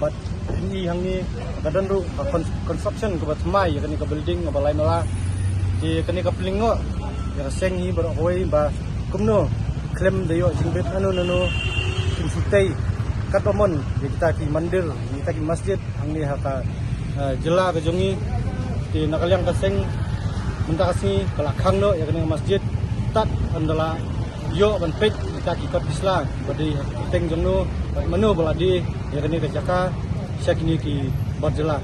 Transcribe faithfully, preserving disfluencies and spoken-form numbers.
Bad hangne ka don ruh ka construction kaba thymmai ïa kane ka building kaba lai mala. Te kane ka pynlyngngoh ïa ka seng hi baroh kawei ba kumno khlem da ïoh jingbit nano nano kin shu tei katba mon ïa kita ki mandir, ïa kita ki masjid hangne ha ka jylla ka jong ngi. Te na ka liang ka seng mynta ka sngi ka la khang noh ïa kane ka masjid tad ynda la ïoh ban peit ïa kita ki kot ki sla ba dei ha ka kyrteng jong no bad mano ba la die ïa kane ka jaka sha kine ki bor jylla.